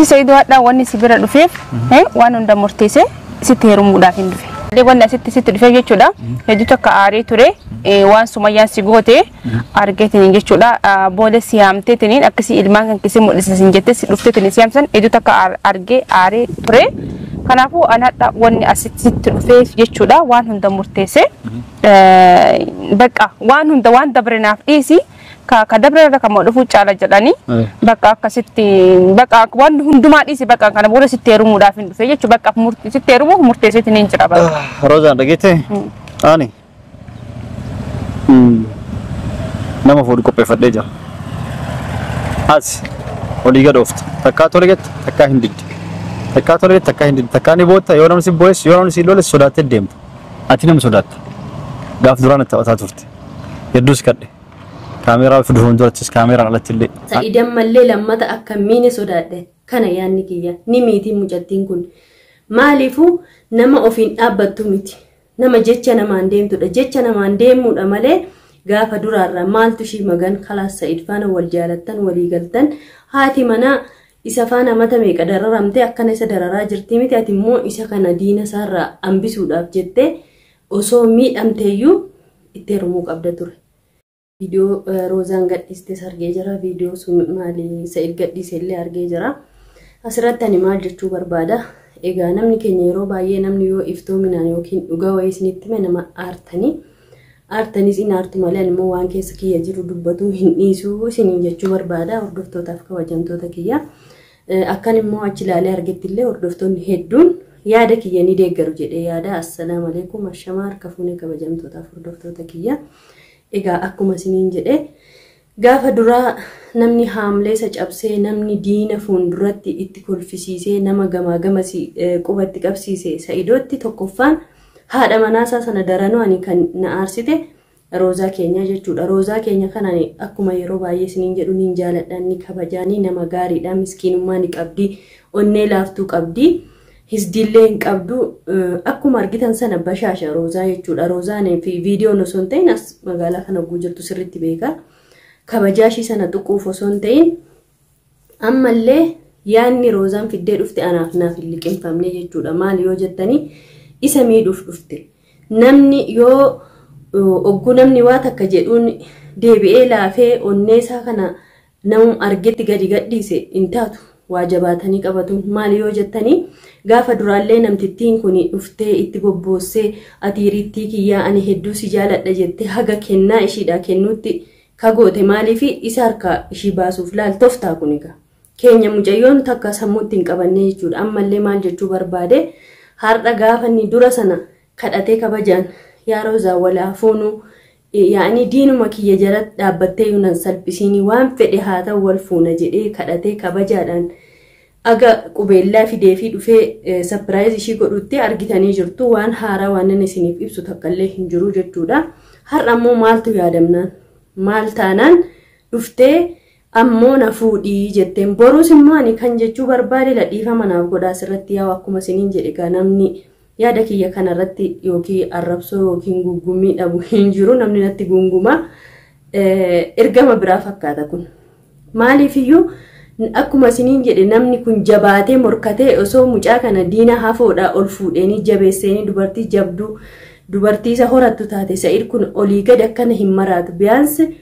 Sa'iidoo hadhaa wanni si bira dhufeef waan hunda murteesse sitti heerumuudhaaf hin dhufe. Wanni asitti sitti dhufeef jechuudha. Hedduu takka aaree ture waan sumayyaan si goote argeetiniin jechuudha. Booda si haamteetiniin akkasii ilmaan kan keessee mul'isa sin jettee si dhufteetiniin si haamsan hedduu takka argee aaree ture. Kanaafuu an hadha wanni asitti sitti dhufeef jechuudha waan hunda murteesse. Bakka waan hunda waan dabre naaf dhiisi. Ka dabre irra kan dhufuu caala jedhanii bakka akkasitti bakka waan hundumaa dhiisi bakka kana booda sitti heerumuudhaaf hin dhufe jechuudha bakka sitti heerumuuf murteesseetiin hin jira bakka. Roozaan dhageette ani nama fuudhu qopheeffadhee jira. As olii gad oofta. Takkaa tole jette takkaa hin didde. Takkaa tole jette takkaa hin didde. Takkaa ni bootta yoo namni si boo'es yoo namni si loles sodaattee deemta. Ati nama sodaatta. Gaaf duraan itti taphataa turte. Hedduus kadhe. Kaameeraa fi dhufuun durattis kaameeraan alatti illee. Sa'id ammallee lammata akka hin miine sodaadhe. Kana yaanni kiyya. Ni miitii mucattiin kun. Maaliifuu nama ofiin dhaabbattu miti. Nama jecha namaan deemtudha. Jecha namaan deemuudha malee gaafa duraarraa maaltu ishii magan kalaas Sa'id faana wal jaalattan walii galtan haati manaa isa faana mata meeqa dararamtee akkana isa dararaa jirti miti ati immoo isa kana diina isaarraa hambisuudhaaf jettee osoo miidhamteeyyuu itti heerumuu qabda ture. Viidiyoo Roozaan gadhiistes argee jira. Viidiyoo sun maali Sa'id gadhiise illee argee jira. Asirratti ani maal jechuu barbaada? Egaa namni keenya yeroo baay'ee namni yoo iftoominaan yookiin dhugaa wayii isinitti hime nama aartanii aartanis in aartu malee ani immoo waan keessa kiyya jiru dubbatuu hin dhiisuu isiniin jechuu barbaada hordoftootaaf kabajamtoota kiyya. Akkan immoo achi ilaalee argetti illee hordoftoonni hedduun yaada kiyya ni deeggaru jedhee yaada. Assalaamu alaikum ashamaa harka fuunee kabajamtootaaf hordoftoota kiyya. Egaa akkuma isiniin jedhe gaafa duraa namni haamlee isa cabsee namni diina fuulduratti itti kolfisiisee nama gamaa gamasi quba itti qabsiise Sa'idootti tokkoffaan haadha manaasaa sana daranuu ani kan na aarsite Roozaa keenya jechuudha. Roozaa keenya kana ani akkuma yeroo baay'ee isiniin jedhu niin jaaladha, ni kabajaanii, nama gaariidha, miskiinummaa ni qabdi, onnee laaftuu qabdi. Hisdiillee hin qabdu. Akkuma argitan sana bashaasha Roozaa jechuudha. Roozaan fi viidiyoon osoo hin ta'in as magaalaa kana oguu jirtu sirriitti beeka. Kabajaa ishii sana tuquuf osoo hin ta'in ammallee yaanni Roozaan fiddee dhufte anaaf naaf hin liqimfamne jechuudha. Maali yoo jettanii isa miidhuuf dhufte. Namni yoo ogguu namni waa takka jedhuun deebi'ee laafee onnee isaa kana namum argetti gadi gadhiise hin taatu. Waa jabaatanii qabatuun maali yoo jettanii gaafa duraallee namtittiin kun dhuftee itti bobboossee ati hirittii kiyyaa ani hedduu si jaaladha jettee haga kennaa ishiidhaa kennuutti kagoote maaliif isa harkaa ishii baasuuf laal toftaa kun egaa. Keenya mucayyoon takka sammuutti hin qabannee jechuudha. Ammallee maal jechuu barbaade har'a gaafa inni dura sana kadhatee kabajaan yaa Roozaa walaa fuunuu yaa'anii diinuma kiyya jala dhaabbattee yuunan salphisiinii waan fedhe haa ta'u wal fuuna jedhee kadhatee kabajaadhaan aga qubeellaa fidee fi dhufee sapiraayiz ishii godhutti argitanii jirtu waan haaraa waan inni isiniif ibsu takkallee hin jiru jechuudha. Har'a ammoo maaltu yaadamnaan maal taanaan dhuftee ammoo na fuudhii jetteen boruus immoo ani kan jechuu barbaade ladhiifama naaf godhaa asirratti yaa'u akkuma isiniin jedhe egaa namni yaada kiyya kanarratti yookiin arrabsoo yookiin guggumii dhabu hin jiru namni natti gunguma ergama biraa fakkaata kun. Maaliifiyyuu akkuma isiniin jedhe namni kun jabaatee morkatee osoo mucaa kana diina hafoodhaa ol fuudheenii jabeesseenii dubartii jabduu dubartii isa horattu taate Sa'id kun olii gad akkana hin maraatu. Biyaansi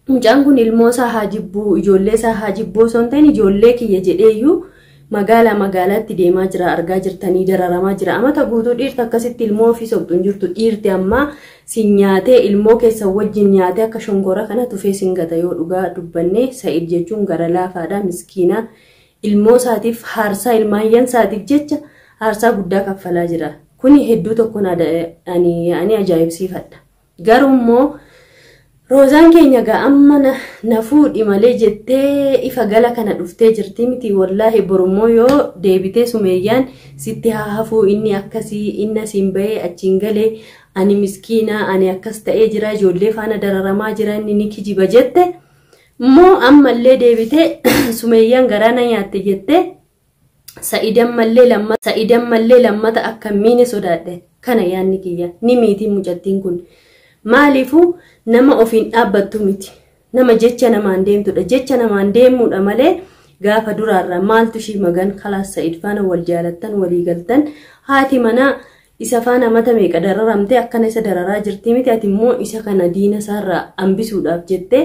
mucaan kun ilmoo isaa haa jibbuu ijoollee isaa haa jibbuu osoo hin ta'in ijoollee kiyya jedheeyyuu magaalaa magaalaatti deemaa jira argaa jirtanii dararamaa jira. Amata guutuu dhiirti akkasitti ilmoo ofii soqxu hin jirtu. Dhiirti ammaa sin nyaatee ilmoo keessa wajjin nyaatee akka shonkoora kana tufee sin gata yoo dhugaa dubbanne Sa'id jechuun gara laafaadha miskiina ilmoo isaatiif haarsaa ilmaayyan isaatiif jecha haarsaa guddaa kaffalaa jira. Kuni hedduu tokkoon ani ajaa'ibsiifadha. Garuu immoo Roozaan keenya gaa amma na fuudhi malee jettee ifa gala kana dhuftee jirti miti wallaahi borummoo yoo deebitee sumeeyyaan sitti haa hafuu inni akkasii inni asiin bahee achiin galee ani miskiina ani akkas ta'ee jira ijoollee faana dararamaa jira inni ni kijiba jette immoo ammallee deebitee sumeeyyaan garaa na nyaatte jettee Sa'id ammallee lammata akka miine sodaadhe kana yaanni kiyya ni miitii mucattiin kun. Maaliifuu nama ofiin dhaabbattu miti. Nama jecha namaan deemtudha. Jecha namaan deemuudha malee Gaafa duraarraa maaltu ishii magan kalaas Sa'id faana wal jaalattan walii galtan haati manaa isa faana mata meeqa dararamtee akkana isa dararaa jirti miti ati immoo isa kana diina isaarraa hambisuudhaaf jettee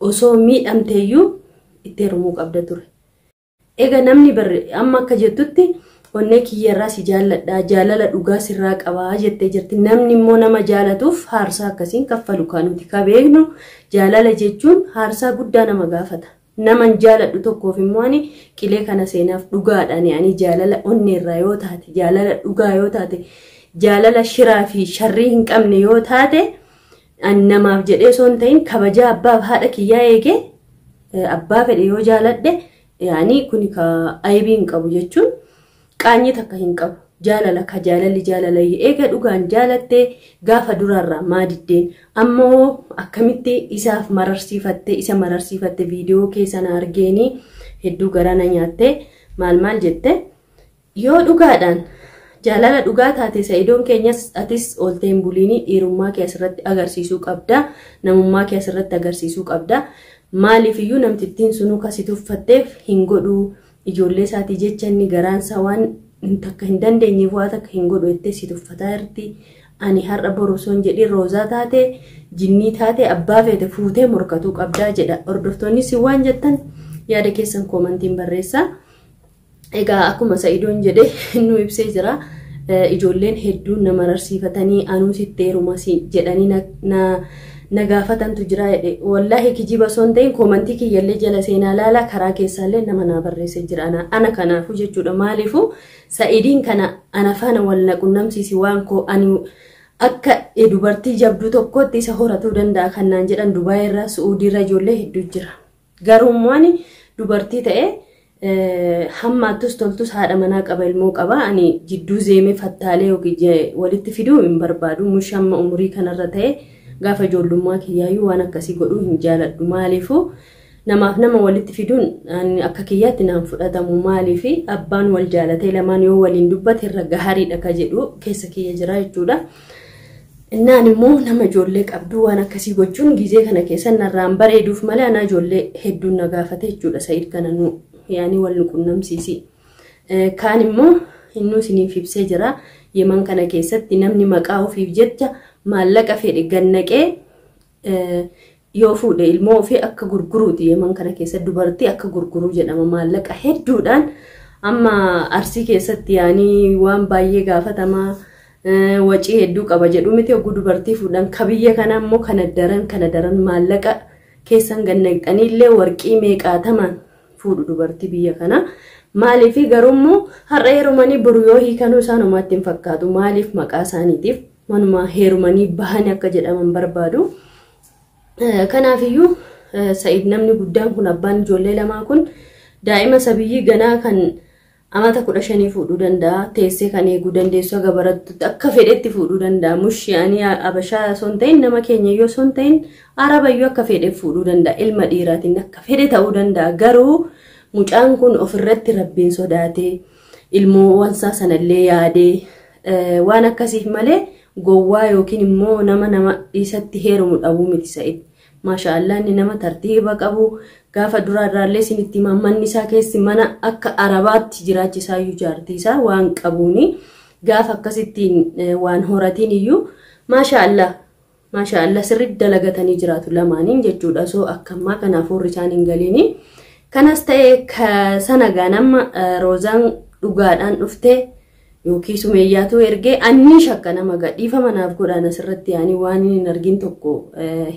osoo miidhamteeyyuu itti heerumuu qabda ture. Egaa namni barre amma akka jettutti onnee kiyyarraa si jaalladha jaalala dhugaa sirraa qabaa jettee jirti. Namni immoo nama jaalatuuf haarsaa akkasiin kaffalu kan nuti ka beeknu jaalala jechuun haarsaa guddaa nama gaafata. Naman jaaladhu tokkoof immoo ani qilee kana seenaaf dhugaadhaan ani jaalala onneerraa yoo taate jaalala dhugaa yoo taate jaalala shiraa fi sharrii hin qabne yoo taate ani namaaf jedhee osoo hin ta'in kabajaa abbaaf haadha kiyyaa eegee abbaa fedhe yoo jaaladhe yaani kuni ka aybii hin qabu jechuun qaanyii takka hin qabu. Jaalala ka jaalalli jaalala eega dhugaan jaalattee gaafa duraarraa maa diddeen ammoo akkamitti isaaf mararsiifatte isa mararsiifatte viidiyoo keessan argeenii hedduu garaa na nyaatte maal maal jette yoo dhugaadhaan jaalala dhugaa taate Sa'idoon keenyas atis ooltee hin buliinii dhiirummaa kee asirratti agarsiisuu qabda namummaa kee asirratti agarsiisuu qabda maaliifiyyuu namtittiin sunuu kasi tuffatteef hin godhuu ijoollee isaatii jecha inni garaansaa waan takka hin dandeenyeef waa takka hin godhu jettee si tuffataa jirti. Ani har'a boru osoo hin jedhin roozaa taate jinnii taate abbaa feete fuutee morkatuu qabdaa jedha. Hordoftoonni si waan jettan yaada keessan koomantiin barreessaa. Egaa akkuma Sa'idoon jedhe nu ibsee jira. Ijoolleen hedduun na mararsiifatanii anuu sitti heeruma jedhanii na gaafatantu jira jedhe. Wallaahi kijiba osoo hin ta'in koomantii kiyyallee jala seenaa laala karaa keessaallee nama naa barreessee jira. Ana kanaafuu jechuudha. Maaliifuu Sa'idiin kana ana faana wal na qunnamsiisi waan koo ani akka dubartii jabduu tokkotti isa horatuu danda'a kan naan jedhan Dubaay irraa Su'uudii irra ijoollee hedduu jira. Garuu immoo ani dubartii ta'ee hammaattus toltus haadha manaa qaba ilmoo qaba ani jidduu zeemee fattaalee yookiin walitti fiduu hin barbaadu. Mushamma umurii kanarra ta'e gaafa ijoollummaa kiyyaayyuu waan akkasii godhuu hin jaaladhu. Maaliifuu namaaf nama walitti fiduun akka kiyyaatti naan fudhatamu. Maaliifi abbaan wal jaalatee lamaan yoo waliin dubbate irra gaariidha ka jedhu keessa kiyya jira jechuudha. Innaan immoo nama ijoollee qabdu waan akkasii gochuun gizee kana keessa narraan bareeduuf malee anaa ijoollee hedduun na gaafate jechuudha. Sa'id kana nu yaani wal nu qunnamsiisi. Kaan immoo innuu isiniif ibsee jira. Yeman kana keessatti namni maqaa ofiif jecha maallaqa fedhe gannaqee yoo fuudhe ilmoo ofii akka gurguruuti. Yeman kana keessatti dubartii akka gurguruu jedhama maallaqa hedduudhaan. Amma Arsii keessatti yaani waan baay'ee gaafatamaa wacii hedduu qaba jedhu miti oguu dubartii fuudhan. Ka biyya kana immoo kana daran maallaqa keessan gannaqxanii illee warqii meeqaatamaan fuudhu dubartii biyya kana. Maaliif garuu immoo har'a heerumanii boru yoo hiikanuu isaanumaatti hin fakkaatu. Maaliif maqaa isaaniitiif manuma heerumanii bahanii akka jedhaman barbaadu. Kanaafiyyuu Sa'id namni guddaan kun abbaan ijoollee lamaa kun daa'ima sabiyyii ganaa kan amata 15 fuudhuu danda'a. Teessee kan eeguu dandeessu haga barattutti akka fedhetti fuudhuu danda'a. Mushi ani Abashaa osoo hin ta'in nama keenya iyyuu osoo hin ta'in Arabayyuu akka fedhe fuudhuu danda'a. Ilma dhiiraatiin akka fedhe ta'uu danda'a. Garuu mucaan kun ofirratti rabbiin sodaatee ilmoowwan isaa sanallee yaadee waan akkasiif malee gowwaa yookiin immoo nama isatti heerumu dhabuu miti Sa'id. Maashaallah inni nama tartiiba qabu gaafa duraarraallee isinitti himaa manni isaa keessi mana akka Arabaatti jiraachisaa iyyuu jaartii isaa waan qabuuni gaafa akkasittiin waan horatiin iyyuu maashaallah maashaallah sirriitti dalagatanii jiraatu lamaaniin jechuudha. So akka ammaa kanaaf warri isaan hin galiini. Kanas ta'e sana ganama Roozaan dhugaadhaan dhuftee yookiin Sumeeyyaatu ergee anni shakka nama gadhiifa manaaf godhaan asirratti yaani waan hin argin tokko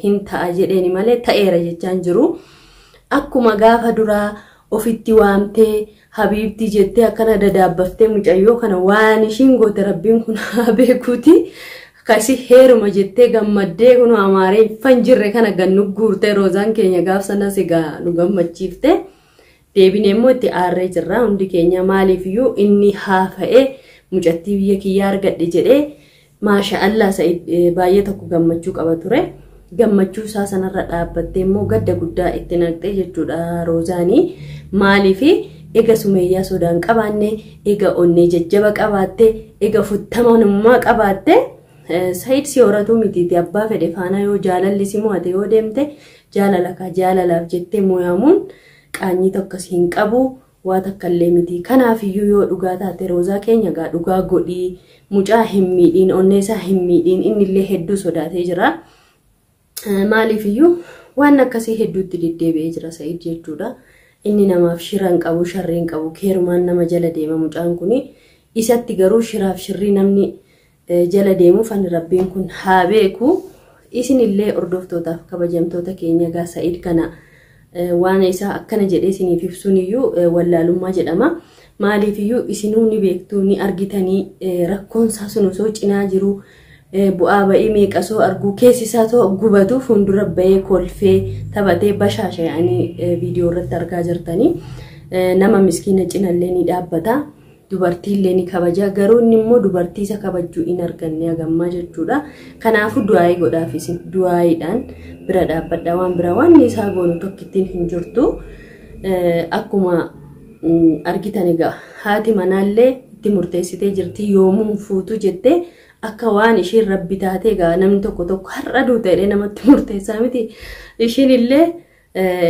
hin ta'a jedheeni malee ta'eera jechaan jiru. Akkuma gaafa duraa ofitti waamtee habiibtii jettee akkana dadaabbaftee mucayyoo kana waan ishiin goote rabbiin kun haa beekuuti. Akkasi heeruma jettee gammaddee kun amaaree fan jirre kana gannu guurtee Roozaan keenya gaaf sanas egaa nu gammachiifte. Deebinee immoo itti aarree jirra hundi keenya maaliifiyyuu inni haafa'ee mucattii biyya kiyyaa argadhe jedhee maashaallah Sa'id baay'ee tokko gammachuu qaba ture. Gammachuu isaa sanarra dhaabbattee immoo gadda guddaa itti naqxee jechuudha Roozaanii. Maaliifi ega Sumeeyyaa sodaan qabaanne, ega onnee jajjaba qabaatte, ega futtamanummaa qabaatte Sa'id si horatuu mitiiti abbaa fedhe faana yoo jaalalli si mo'ate yoo deemte jaalala ka jaalalaaf jettee mo'amuun Qaanyii tokkos hin qabu. Waa takka illee miti. Kanaafiyyuu yoo dhugaa taate Roozaa keenya gaa dhugaa godhii, mucaa hin miidhiin, onnee isaa hin miidhiin, innillee hedduu sodaatee jira. Maaliifiyyuu waan akkasii hedduutti deddeebi'ee jira Sa'id jechuudha. Inni namaaf shira hin qabu, sharrii hin qabu, keerumaan nama jala deema mucaan kuni. Isatti garuu shiraaf shirrii namni jala deemuuf ani rabbiin kun haa beeku. Isinillee hordoftootaaf kabajamtoota keenya gaa Sa'id kana waan isaa akkana jedhee isiniif ibsuun iyyuu wallaalummaa jedhama. Maaliifiyyuu isinuu ni beektu, ni argitanii rakkoon isaa sun osoo cinaa jiru bu'aa ba'ii meeqasoo arguu keessi isaa too gubatu fuuldura ba'ee kolfee taphatee bashaasha yaa'anii viidiyoo irratti argaa jirtanii. Nama miskiina cinallee ni dhaabbata. Dubartiillee ni kabaja. Garuu inni immoo dubartii isa kabajjuu hin arganne hagammaa jechuudha. Kanaafuu du'aayii godhaaf isin du'aayiidhaan bira dhaabbadha. Waan biraa waan isaa goonu tokkittiin hin jirtu. Akkuma argitan egaa haati manaallee itti murteessitee jirti yoomuu fuutu jettee akka waan isheen rabbi taatee egaa namni tokko tokko har'a duuta jedhee namatti murteessaa miti. Ishiin illee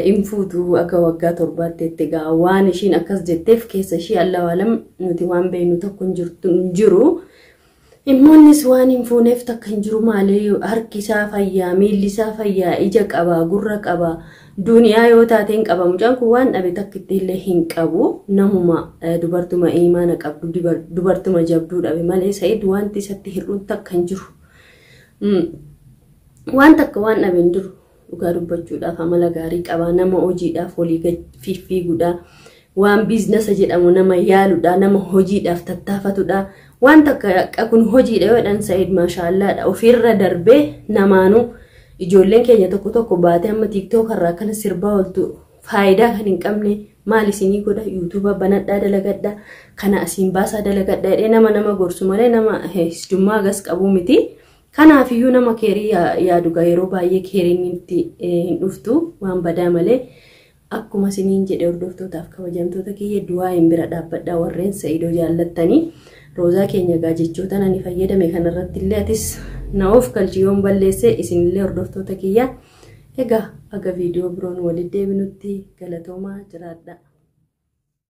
hin fuutu akka waggaa 7 egaa waan ishiin akkas jetteef keessa ishii Allahu alam nuti waan beeknu tokko hin jiru. Immoonnis waan hin fuuneef takka hin jiru malee harki isaa fayyaa, miilli isaa fayyaa, ija qaba, gurra qaba, duniyaa yoo taate hin qaba. Mucaan kun waan dhabe takka illee hin qabu. Namuma dubartuma imaana qabdu, dubartuma jabduu dhabe malee Sa'id wanti isatti hir'uun takka hin jiru. Waan takka waan dhabe hin jiru. Dhugaa dubbachuudhaaf amala gaarii qaba. Nama hojiidhaaf walii fiffiiguudha. Waan biizinasa jedhamu nama yaaluudha. Nama hojiidhaaf tattaafatudha. Waan takka kun hojiidha yoo jedhan Sa'id maashaallaadha. Ofirra darbee namaanuu ijoolleen keenya tokko tokko baatee amma tiiktook irraa akkana sirbaa ooltu faayidaa kan hin qabne maal isinii godha, yuutuuba banadhaa dalagadhaa, kana asiin baasaa dalagadhaa jedhee nama nama gorsu malee nama hisdummaa gas qabu miti. Kanaafiyyuu nama keerii yaadugaa yeroo baay'ee keeriin itti hin dhuftu waan badaa malee. Akkuma isiniin jedhe hordoftootaaf kabajamtoota kiyya du'aa hin bira dhaabbadhaa warreen Sa'idoo jaallattanii. Roozaa keenya egaa jechoota ani fayyadame kanarratti illee atis na of galchi yoon balleesse isinillee hordoftoota kiyya. Egaa aga viidiyoo biroon walitti deebinutti galatoomaa jiraadha.